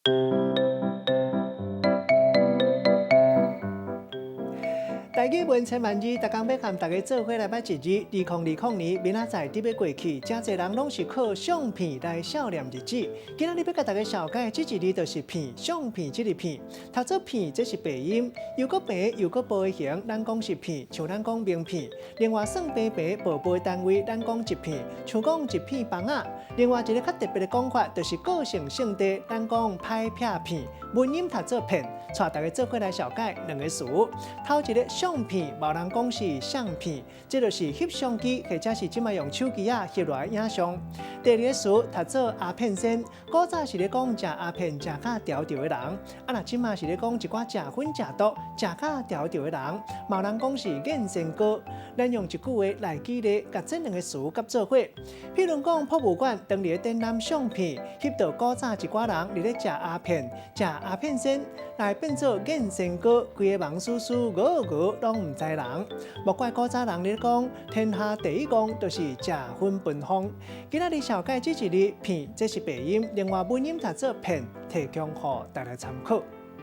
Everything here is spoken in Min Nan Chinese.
台語文千萬字，逐工欲佮大家做伙來捌一字。2020年，明仔載佇欲過去，誠濟人攏是靠相片來數念日子。今仔日欲共大家紹介這一字就是片，相片這个片。讀做片，這是白音，又閣平又閣薄的形，咱講是片，像咱講名片。另外算平平薄薄的單位，咱講一片，像講一片枋仔。另外一个較特別的講法，就是個性性地，咱講歹劈片，文音讀做騙。帶大家做伙來紹介兩个詞。頭一个相片，嘛有人講是相片，這就是翕相機或者是這馬用手機仔翕落來影相。第二个詞讀做鴉片仙，古早是咧講食鴉片食甲牢牢的人，啊若這馬是咧講一寡食薰食毒食甲牢牢的人，嘛有人講是癮仙膏。咱用一句話來舉例，共這兩个詞佮做伙。譬如講博物館當咧展覽相片，翕到古早一寡人佇咧食鴉片，食鴉片仙，來變做癮仙膏，規个忙輸輸餓餓攏毋知人。莫怪古早人咧講，天下第一戇就是食薰分風。今仔日紹介這一字片，這是白音，另外文音讀做騙，提供予大家參考。